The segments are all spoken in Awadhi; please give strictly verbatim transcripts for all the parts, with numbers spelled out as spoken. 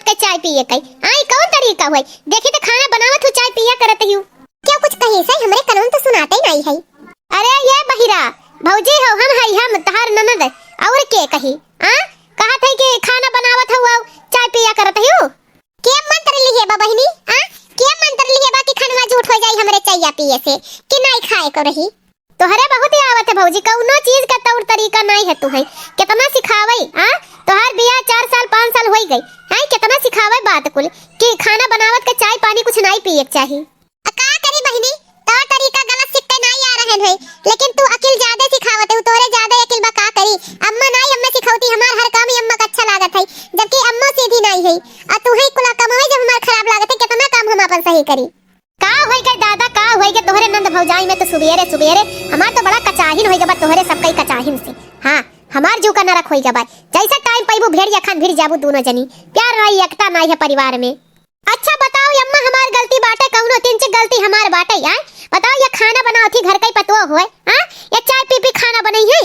के चाय पिए कई। आई कौन तरीका हुई? देखी तो खाना बनावत हूँ, चाय पिया करत हूँ। क्यों कुछ कही से हमरे कनवा तो सुनाते ही नहीं है। अरे ये बहिरा, भौजी हो हम हई हम तहार ननद, और के कही? आ? कहत है कि खाना बनावत हूँ और चाय पिया करत हूँ। के मंत्र लिए बा बहिनी? आ? के मंत्र लिए बा कि खनवा झूठ हो जाई हमरे चैया पिए से, कि नहीं खाए को रही? तोहरे बहुत ही आवत है भौजी, कौनो चीज का तौर तरीका नहीं है तुहई। कितना सिखावई, आ? तोहार बियाह चार साल, पाँच साल होई गई, हैं? कितना सिखावई बात कुल कि खाना बनावत के चाय पानी कुछ नहीं पिए के चाही। आ का करी बहिनी, तौर तरीका गलत सीख के नहीं आ रहन है, लेकिन तू अकिल ज्यादा सिखावत है, तोहरे ज्यादा अकिल बा, का करी? अम्मा नहीं, अम्मा सिखौती, हमार हर काम ही अम्मा का अच्छा लागत है, जबकि अम्मा सीधी नहीं है। आ तुहई कुला कमावे जब हमार खराब लागत है, कितना काम हम अपन सही करी? का होई गए दादा, का होई गए तोहरे नंद भौजाई में तो सुबेरे सुबेरे हमार तो बड़ा कचाहिन होई गबा तोहरे सबकई कचाहिन से। हाँ, हमार जीव का नरक होई गबा। जैसा टाइम पइबू भेड़िया खान भिड़ जाबू दूनो जनी। प्यार नाई, एकता नाई है परिवार में। अच्छा बताओ अम्मा, हमार गलती बाटे कौनो? तिनचिक गलती हमार बाटे यार? बताओ, ये खाना बनावत ही घर कई पतोह होए, हाँ? या चाय पी पी खाना बनई है?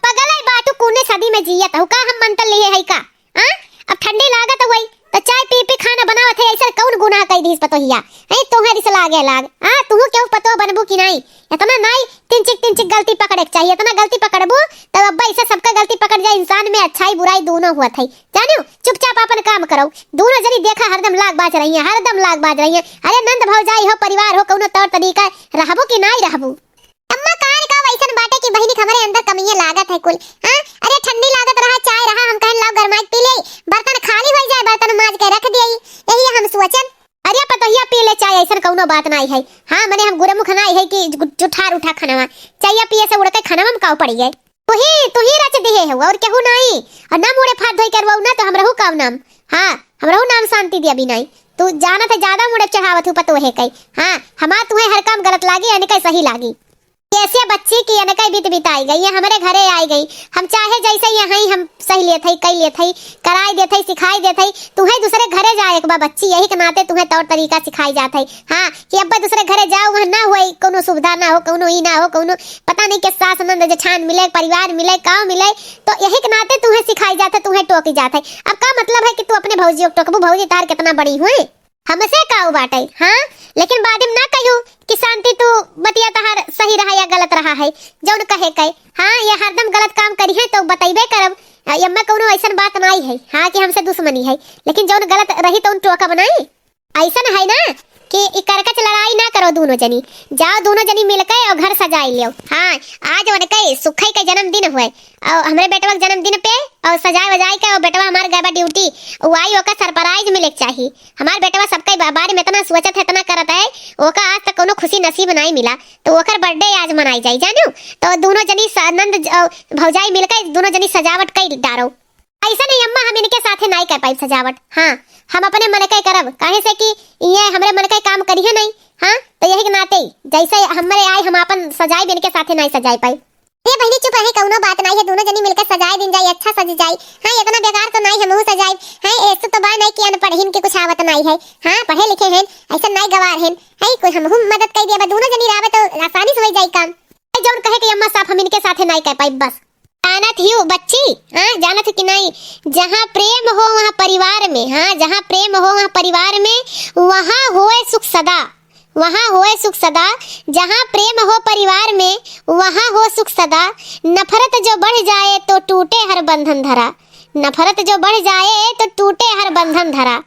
पगल है बाटू, कौने सदी में जियत हऊ का? हम मंत्र लिए है का? आ? अब ठंडी लागत हुई तो चाय पी पी खाना बनावत है, ऐसा कौन गुनाह कई दीस पतोहिया? हैं, तोहे रिस लागे लाग। आ, तुहू केहू पतोह बनबू कि नाई? इतना नाई, तिनचिक तिनचिक गलती पकड़े के चाहिए। इतना गलती पकड़बू तब अब्बा ऐसा सबका गलती पकड़ जाए। इंसान में अच्छाई बुराई दोनों हुआ थे, जानियो। चुपचाप अपन काम करो। दोनों जनी देखा हरदम लाग बाज रही हैं, हरदम लाग बाज रही हैं। अरे नंद भौजाई हो, परिवार हो, कौनो तौर तरीका रहबू कि नाई रहबू? अम्मा, कान का वैसन बाटे कि बहिनी के हमरे अंदर कमिये लागत है कुल। हाँ, अरे ठंडी लागत रहा, चाय रहा, हम कहन लाओ गरमाई के पी ले, बर्तन खाली होई जाए, बर्तन माज के रख दिए, यही हम सोचन। अरे पतोहिया पी ले चाय, ऐसन कौनो बात नाई है। हाँ, मने हम गुरमुख नाई है कि जु-, जुठार उठा खनवा, चाय पिए से उड़ के खनवा में काव पड़ी गए। तुही, तुही रच दिहे हो और केहू नाई। और ना मुड़े फात धोई करवाऊ ना तो हम रहू काव नाम। हाँ, हम रहू नाम शांति दिया भी नाई। तू जानत है ज्यादा मुड़े चढ़ावत हूँ पतोहे कई। हाँ, हमार तुहे हर काम गलत लागी, यानी कई सही लागी। कैसे बच्ची की अनकई बीत बिताई गई, ये हमरे घरे आई गई। हम चाहे जैसे यहाँ ही हम सही लेत हई, कई लेत हई, कराई देत हई, सिखाई देत हई। तुहे दूसरे घरे जाए के बा बच्ची, यही के नाते तुहे तौर तरीका सिखाई जात हई। हाँ, कि अब्बा दूसरे घरे जाओ, वहाँ ना होई, कौनो सुविधा ना हो, कौनो ई ना हो, कौनो पता नहीं के सास नंद जेठान मिले, परिवार मिले, काव मिले, तो यही के नाते तुहे सिखाई जात है, तुहे टोकी जात है। अब का मतलब है कि तू अपने भौजी को टोकबू, भौजी तार कितना बड़ी हुए? हमसे काऊ बाटे, हाँ? लेकिन बादिम ना कहू कि शांति तू बतिया तहार सही रहा या गलत रहा है, जौन कहे कहे। हाँ, ये हरदम गलत काम करी है तो बतइबे करब। आ, एम्मा कौनो ऐसन बात नाई है, हाँ, कि हमसे दुश्मनी है, लेकिन जौन गलत रही तौन टोकब नाई। ऐसन है ना कि ई करकच लड़ाई ना करो दूनो जनी, जाओ दूनो जनी मिलके और घर सजाई लियो। हाँ, आज उनके सुखई के जन्मदिन हुए और हमरे बेटवा के जन्मदिन पे और सजाए वजाए के और बेटवा हमार गए बा ड्यूटी, उ आई ओका सरप्राइज मिले के चाही। हमार बेटवा सबके बा-, बारे में इतना सोचत है, इतना करत है, ओका आज तक कोनो खुशी नसीब नाई मिला, तो ओकर बर्थडे आज मनाई जाई, जानियो। तो दूनो जनी स-, नंद ज-, अ, भौजाई मिलके दूनो जनी सजावट कई डारो। ऐसा नहीं अम्मा, हम इनके साथे नाई कर पाई सजावट। हाँ, हम अपने मन के करब, काहे से कि ये हमरे मन के काम करिए नहीं। हाँ, तो यही के नाते जैसे हमरे आए, हम अपन सजाई भी इनके साथे नाई सजाई पाई। ए बहिनी चुप रहे, कौनो बात नाई है, दूनो जनी मिलके सजाए दिन जाई, अच्छा सज जाई। हाँ, इतना बेकार तो नाई हमहू सजाई। हाँ, ऐसे तो बा नाई कि अनपढ़ हिन के कुछ आवत नाई है। हाँ, पढ़े लिखे हैं, ऐसा नाई गवार हैं। है कोई हमहू मदद कर दिया बा, दूनो जनी रहबे तो आसानी से हो जाई काम। ए, जौन कहे के अम्मा साफ हम इनके साथे नाई कर पाई बस। जानत हियो बच्ची, हाँ, जानत हो कि नाई? जहाँ प्रेम हो वहाँ परिवार में, हाँ, जहाँ प्रेम हो वहाँ परिवार में, वहाँ होए सुख सदा। वहाँ होए सुख सदा, जहाँ प्रेम हो परिवार में, वहाँ हो सुख सदा। नफरत जो बढ़ जाए तो टूटे हर बंधन धरा, नफरत जो बढ़ जाए तो टूटे हर बंधन धरा।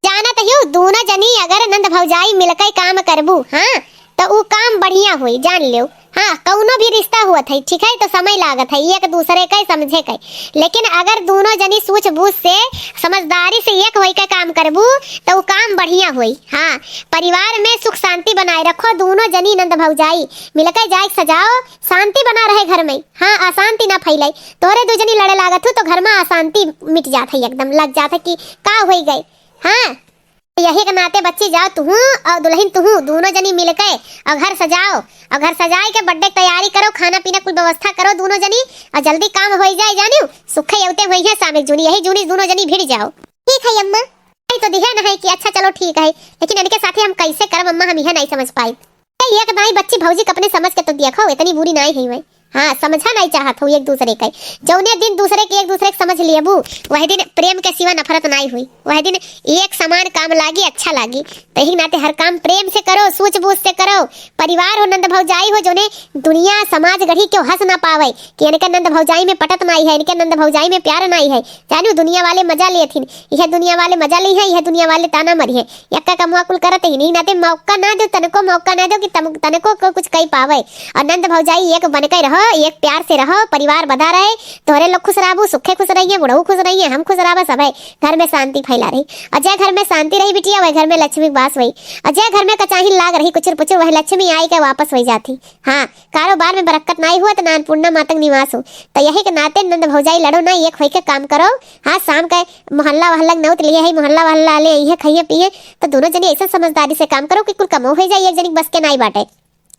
जानत हियो, दूनो जनी अगर नंद भौजाई मिलके काम करबू, हाँ, तो ऊ काम बढ़िया होई, जान लेव। हाँ, कौनो भी रिश्ता हुअत है, ठीक है, तो समय लागत है, एक दूसरे के समझे के, लेकिन अगर दूनो जनी सूझबूझ से, समझदारी से एक होई के काम करबू, तो ऊ काम बढ़िया होई। हाँ, परिवार में सुख शांति बनाए रखो, दूनो जनी नंद भौजाई मिलके जाए सजाओ, शांति बना रहे घर में। हाँ, अशांति ना फैले। तोरे दू जनी लड़े लागत हो तो घर में अशांति मिट जात है, एकदम लग जात है कि का होई गए। हाँ, यही के नाते बच्ची जाओ तुहू और दुल्हन तुहू दूनो जनी मिलके और घर सजाओ और घर सजाए के बर्थडे के तैयारी करो, खाना पीना कुल व्यवस्था करो दूनो जनी और जल्दी काम होई जाए, जानियो। सुखे अवते होई है सामिक जूनी, यही जूनी दूनो जनी भिड़ जाओ। ठीक है अम्मा। नहीं तो दिहे न है कि अच्छा चलो ठीक है, लेकिन इनके साथे हम कैसे करब अम्मा, हम यह नहीं समझ पाई। ए, एक दाई बच्ची भौजी के अपने समझ के तो देखो, इतनी बुरी नाई है वै। हाँ, समझा नाई चाहत हो एक दूसरे के। जौने दिन दूसरे के, एक दूसरे के समझ लियबू, वह दिन प्रेम के सिवा नफरत नाई हुई। वह दिन एक समान काम लागी, अच्छा लागी। तो यही नाते हर काम प्रेम से करो, सूझ बूझ से करो। परिवार हो, नंद भौजाई हो, जौने दुनिया समाज गढ़ी क्यों हंस ना पावे कि इनके नंद भौजाई में पटत नाई है, इनके नंद भौजाई में प्यार नाई है। जानू, दुनिया वाले मजा लेथिन, यह दुनिया वाले मजा ली है, यह दुनिया वाले ताना मरी है। यक्का कमवा कुल करत ही नहीं, नाते मौका ना दो, तनको मौका ना दो कि तम-, तनको को कुछ कही पावे। और नंद भौजाई एक बन के रहो, एक प्यार से रहो, परिवार बधा रहे, तोहरे लोग खुश रहबू, सुखे खुश रहिए, बुढ़ऊ खुश रहिए, हम खुश रहबे, सब है घर में शांति फैला रही। और जे घर में शांति रही बिटिया, वह घर में लक्ष्मी के वास हुई। और जे घर में कचाही लाग रही कुचुर पुचुर, वह लक्ष्मी आई के वापस हो जाती। हाँ, कारोबार में बरक्कत नाई हुआ तो ना अन्नपूर्णा मातक निवास हो। तो यही के नाते नंद भौजाई लड़ो ना, एक होई के काम करो। हाँ, शाम के मोहल्ला वहल्ला के नौत लिए है, मोहल्ला वहल्ला ले आई है, खाइए पिए, तो दोनों जनी ऐसा समझदारी से काम करो कि कुल कमो हो जाए, एक जनी के बस के नाई बाटे।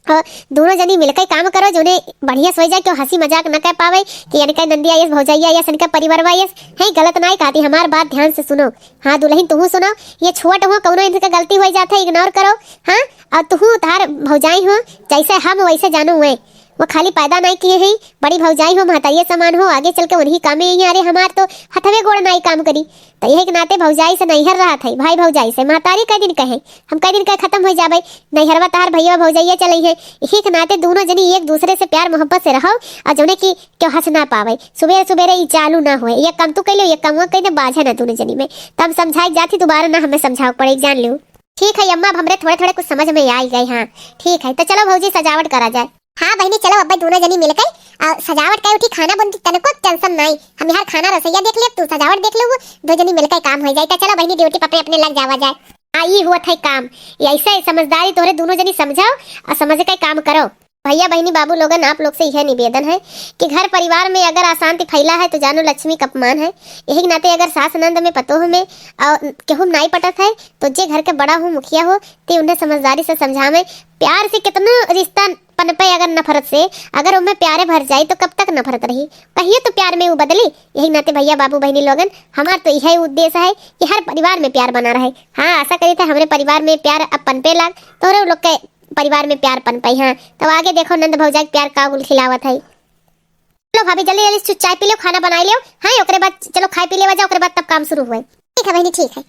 और दोनों जनी मिलकर काम करो, जोने बढ़िया सोई जाए, क्यों हंसी मजाक न कर पावे कि इनका नंदिया यस, भौजैया यस, इनका परिवारवा यस। है गलत नाई कहती, हमार बात ध्यान से सुनो। हाँ दुल्हन, तुहू सुनो, ये छोट हो, कौनो इनका गलती हो जाता है, इग्नोर करो। हाँ, और तुहू तार भौजाई हो, जैसे हम वैसे जानो हुए। वो खाली पैदा नाई किए हैं, बड़ी भौजाई हो, महतारिये समान हो, आगे चल के उन्हीं कामे आई हैं। अरे हमार तो हथवे गोड़ नाई काम करी। तो यही के नाते भौजाई से नैहर रहत है, भाई भौजाई से, महतारी कई दिन कहे, हम कई दिन कहे खत्म हो जाबे, नैहरवा तहार भैया भौजैया चले हैं। यही के नाते दोनों जनी एक दूसरे से प्यार मोहब्बत से रहो, और जौने की क्यों हंस ना पावे, सुबेरे सुबेरे ई चालू ना होए, ये काम तू कह लो, ये काम वो कह दे, बाझे ना दोनों जनी में। तब समझाए जाती, दोबारा ना हमें समझाओ पड़े, जान लो। ठीक है अम्मा, अब हमरे थोड़े थोड़े कुछ समझ में आई गए। हाँ ठीक है, तो चलो भौजी सजावट करा जाए। हाँ बहिनी, चलो अब दोनों जनी मिलके आ, सजावट करे उठी, खाना बनती, तनको टेंशन नाई। हम यहाँ खाना रसोईया देख लेब, तू सजावट देख लो, वो दो जनी मिलके काम हो जाए। तो चलो बहिनी, ड्यूटी पर अपने अपने लग जावा जाए। हाँ, ई हुआ था काम, ये ऐसे समझदारी तोहरे दोनों जनी समझाओ और समझ के काम करो। भैया बहिनी बाबू लोगन, आप लोग से यह निवेदन है कि घर परिवार में अगर अशांति फैला है तो जानो लक्ष्मी का अपमान है। यही के नाते अगर सास नंद में, पतोह में और केहू में नाई पटत है तो जे घर के बड़ा हो, मुखिया हो, ते उन्हें समझदारी से समझावे। प्यार से कितनो रिश्ता पनपे अगर नफरत से, अगर उनमें प्यारे भर जाए तो कब तक नफरत रही? कहिए तो प्यार में वो बदली। यही नाते भैया बाबू बहिनी लोगन, हमार तो यह उद्देश्य है कि हर परिवार में प्यार बना रहे। हाँ, आशा करी थे हमरे परिवार में प्यार अब पनपे लाग, तोहरे लोग के परिवार में प्यार पनपे। हाँ, तब आगे देखो नंद भौजाई के प्यार का गुल खिलावत है। चलो भाभी, जल्दी जल्दी से चाय पी लो, खाना बनाई लो। हाँ, ओकरे बाद चलो खाए पी लेवा जाओ, ओकरे बाद तब काम शुरू हुए। ठीक है बहिनी, ठीक है।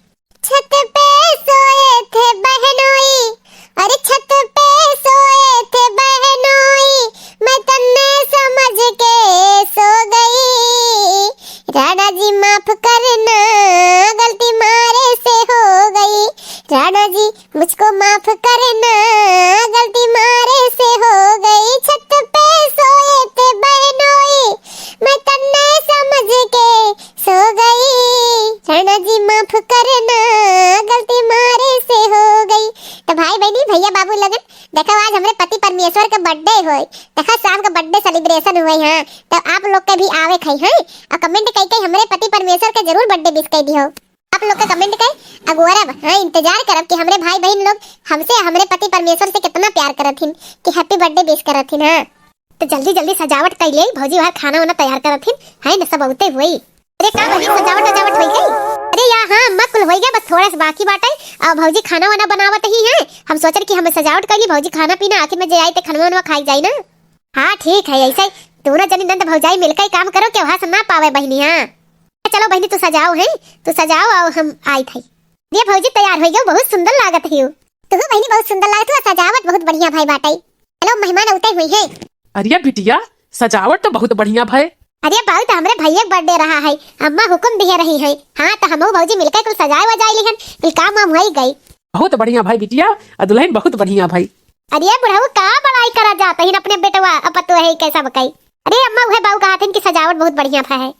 छत पे सोए थे बहनोई, अरे छत पे सोए थे बहनोई, मैं तन्ने समझ के सो गई। राणा जी माफ करना, गलती मारे से हो गई। राणा जी मुझको माफ करना, गलती मारे से हो गई। छत पे सोए थे बहनोई, मैं तन्ने समझ के सो गई। राणा जी माफ करना, गलती मारे से हो गई। तो भाई बहिनी, भैया बाबू लोगन, देखो आज हमरे पति परमेश्वर के बर्थडे होए, देखो शाम का बर्थडे सेलिब्रेशन हुए। हाँ, तो आप लोग के भी आवे खाई हैं और कमेंट कई कई हमरे पति परमेश्वर के जरूर बर्थडे विश कर दियो। आप लोग के कमेंट के अगोरब, हाँ, इंतजार करब कि हमरे भाई बहिन लोग हमसे, हमरे पति परमेश्वर से कितना प्यार करत हिन कि हैप्पी बर्थडे विश करत हिन। हाँ, तो जल्दी जल्दी सजावट कर ले भौजी, वहाँ खाना वाना तैयार करत हिन, है न, सब औते हुई। अरे का बहिन, सजावट वजावट हो गई? अरे या हाँ अम्मा, कुल हो गया, बस थोड़ा सा बाकी बाटे। अब भौजी खाना वाना बनावत ही है, हम सोचन कि हम सजावट कर ली, भौजी खाना पीना आखिर में जे आई ते खनवा वनवा खाई जाई ना। हाँ ठीक है, ऐसे ही दोनों जनी नंद भौजाई मिलकर ही काम करो, क्यों हंस ना पावे बहिनी। हाँ चलो बहिनी, तू सजाओ, हैं, तू सजाओ और हम आई थे। ये भौजी तैयार हो गयो, बहुत सुंदर लागत हियो। तू बहिनी बहुत सुंदर लागत हो, सजावट बहुत बढ़िया भाई बाटे। चलो मेहमान उतरे हुई है। अरे बिटिया, सजावट तो बहुत बढ़िया भाई। अरे बाबू, तो हमरे भैया के बर्थडे रहा है, अम्मा हुक्म दिए रही है। हाँ, तो हमहू भौजी मिलकर कुल सजाए वजाए लिहन, कुल काम वाम हो गई। बहुत बढ़िया भाई बिटिया, आ दुल्हन बहुत बढ़िया भाई। अरे बुढ़ऊ, का बड़ाई करा जात हिन अपने बेटवा, अब पतो है कैसा बकाई। अरे अम्मा, उहे बाऊ कहत हिन कि सजावट बहुत बढ़िया भा है।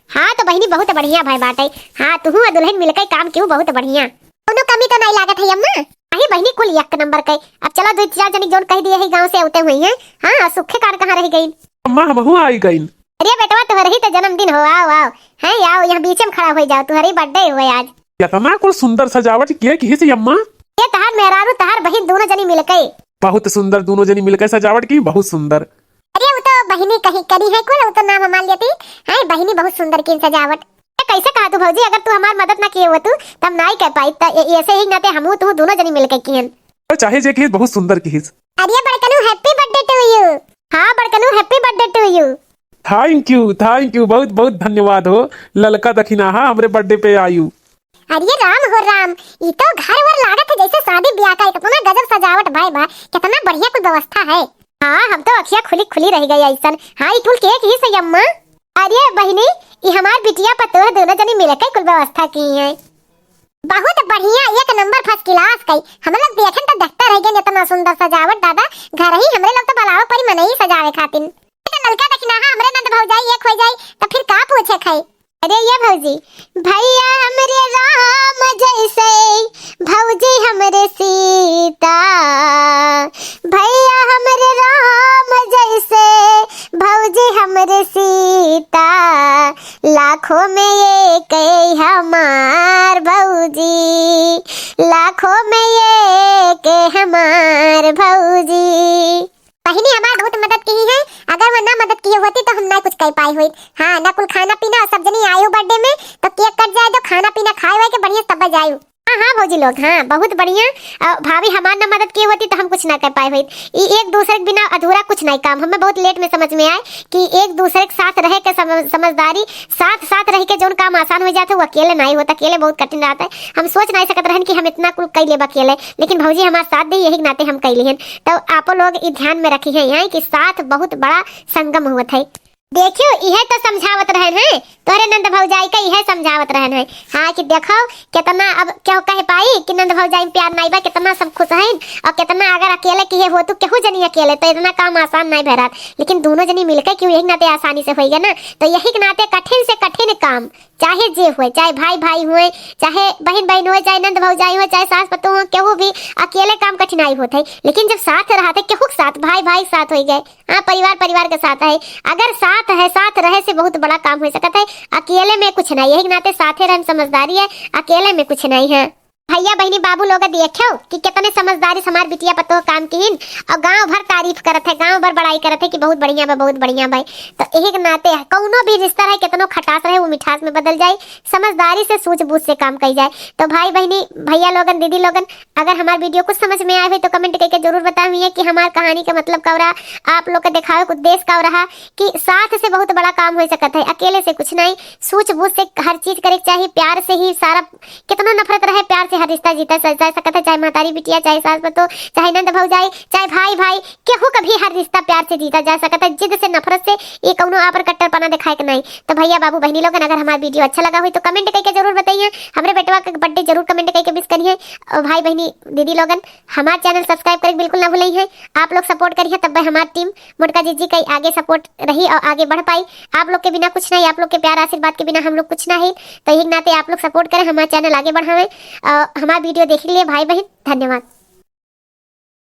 हाँ तो बहिनी, बहुत बढ़िया भाई बाटे। हाँ, तुहू आ दुल्हन मिलके काम किहू, बहुत बढ़िया। कोनो कमी तो नहीं लागत है अम्मा? अही बहिनी, कुल एक नंबर के। अब चलो, दो चार जनी जौन कह दिए है गाँव से औते हुई हैं। हाँ, सुखे कार कहाँ रह गई? अम्मा, हमहू आई गई। अरे बेटवा, तुहरे ही तो जन्मदिन हो, आओ, आओ। हैं, आओ, यहाँ बीचे में खड़ा हो जाओ, तुहरे ही बर्थडे हुए आज। इतना कुल सुंदर सजावट किए किहिस अम्मा? ये तहार मेहरारू, तहार बहिन दोनों जनी मिलके। बहुत सुंदर, दोनों जनी मिलके सजावट की, बहुत सुंदर। अरे वो तो बहिनी कहीं करी है कुल, वो तो नाम हमार लेती। हैं, बहिनी बहुत सुंदर की सजावट। ये कैसे कहा तू भौजी, अगर तू हमार मदद ना किए हो तू, तब ना ही कह पाई। त ए-, ऐसे ही नाते हमहू तू दोनों जनी मिलके किहन। और चाहे जे किहिस, बहुत सुंदर किहिस। अरे बड़कनू, happy birthday to you। हाँ बड़कनू, happy birthday to you। Thank you, thank you, बहुत बहुत धन्यवाद हो। ललका दखिनाहा हमरे birthday पे आयु। अरे राम हो राम, ई तो घर वर लागत है जैसे शादी ब्याह का, कितना गजब सजावट भय बा, कितना बढ़िया कुल व्यवस्था है। हाँ, हम तो अखिया खुली खुली रह गई ऐसन। हाँ, ई कुल के की सही अम्मा? अरे बहिनी, ई हमार बिटिया पतोह दोनों जनी मिलके कुल व्यवस्था की है। बहुत बढ़िया, एक नंबर first class कई। हम लोग देखन तो देखते रह गए, इतना सुंदर सजावट दादा, घर ही हमरे लोग तो बुलावे परी मनई सजावे खातिर। तो ललका दखिनाहा हमरे नंद भौजाई एक हो जाई तो फिर का पूछे खाई। अरे ये भौजी, भैया हमरे राम जैसे, भौजी हमरे सीता, भैया हमरे राम जैसे, भौजी हमरे सीता, लाखों में एक हमार भौजी, लाखों में एक हमार भौजी। बहिनी हमार बहुत मदद की है, अगर वो ना मदद की होती तो हम ना कुछ कर पाए होइत। हाँ, ना कुल खाना पीना, और सब जनी आयु birthday में तो cake कट जाए, तो खाना पीना खाए हुए के बढ़िया तब जायु। हाँ हाँ भौजी लोग, हाँ बहुत बढ़िया। अ, भाभी हमार ना मदद की होती तो हम कुछ ना कर पाए होइत। ई एक दूसरे के बिना अधूरा कुछ नहीं काम। हमें बहुत late में समझ में आए कि एक दूसरे के साथ रह के समझ-, समझदारी, साथ साथ रह के जौन काम आसान हो जात है वो अकेले नहीं होता, अकेले बहुत कठिन रहता है। हम सोच नहीं सकत रहन कि हम इतना कुल कर लेब अकेले, लेकिन भौजी हमार साथ दी, यही के नाते हम कर लिहन। तो आपो लोग ई ध्यान में रखी है यहाँ कि साथ बहुत बड़ा संगम होत है। देखियो, इहे तो समझावत रहन है, तोहरे नंद भौजाई का इहे समझावत रहन है। हाँ, कि देखो, कितना अब क्यों कह पाई कि नंद भौजाई में प्यार नाई बा, कितना सब खुश हैं, और कितना अगर अकेले किहे हो तो केहू जनी अकेले, तो इतना काम आसान नाई भरत, लेकिन दोनों जनी मिलके क्यों यही नाते आसानी से होइगा ना। तो यही के नाते कठिन से कठिन काम, चाहे जे होए, चाहे भाई भाई होए, चाहे बहिन बहिन होए, चाहे नंद भौजाई होए, चाहे सास पतोह होए, केहू भी अकेले काम कठिनाई होत है, लेकिन जब साथ रहते, केहू के साथ, भाई भाई के साथ होई गए, हाँ, परिवार परिवार के साथ है। अगर साथ है, साथ रहे से बहुत बड़ा काम हो सकत है। अकेले में कुछ नहीं, यही नाते साथे रहन समझदारी है, अकेले में कुछ नहीं है। भैया बहिनी बाबू लोग देखो कि कितने समझदारी से हमार बिटिया पतोह काम किहिन, और गांव भर तारीफ करत है, गांव भर बड़ाई करत है कि बहुत बढ़िया बा, बहुत बढ़िया बा। तो यही के नाते कौनो भी रिश्ता रहे, कितनो खटास रहे, वो मिठास में बदल जाए, समझदारी से, सूझबूझ से काम कई जाए। तो भाई बहिनी, भैया लोगन, दीदी लोगन, अगर हमार video कुछ समझ में आए हुए तो comment करके जरूर बताइए कि हमार कहानी का मतलब का रहा, आप लोग के देखावे के उद्देश्य का रहा कि साथ से बहुत बड़ा काम हो सकत है, अकेले से कुछ नहीं। सूझबूझ से हर चीज करे के चाहिए, प्यार से ही सारा, कितनो नफरत रहे, प्यार से हर रिश्ता जीता स-, जा सकत है, चाहे महतारी बिटिया, चाहे सास पतोह, चाहे नंद भौजाई, चाहे भाई भाई, केहू का भी हर रिश्ता प्यार से जीता जा सकत है। जिद से, नफरत से, ये कौनो आपन कट्टरपना दिखाए के नहीं। तो भैया बाबू बहिनी लोगन, अगर हमार video अच्छा लगा हुई तो comment करके जरूर बताइए। हमरे बेटवा का birthday जरूर comment करके wish करिए। और भाई बहिनी दीदी लोगन, हमार channel subscribe करे बिल्कुल ना भूलिए। आप लोग support करिए, तब हमार team मोटका जीजी का आगे support रही और आगे बढ़ पाई। आप लोग के बिना कुछ नहीं, आप लोग के प्यार आशीर्वाद के बिना हम लोग कुछ नहीं। तो यही नाते आप लोग support करें, हमार channel आगे बढ़ावें और हमार video देख लिए भाई बहिन। धन्यवाद।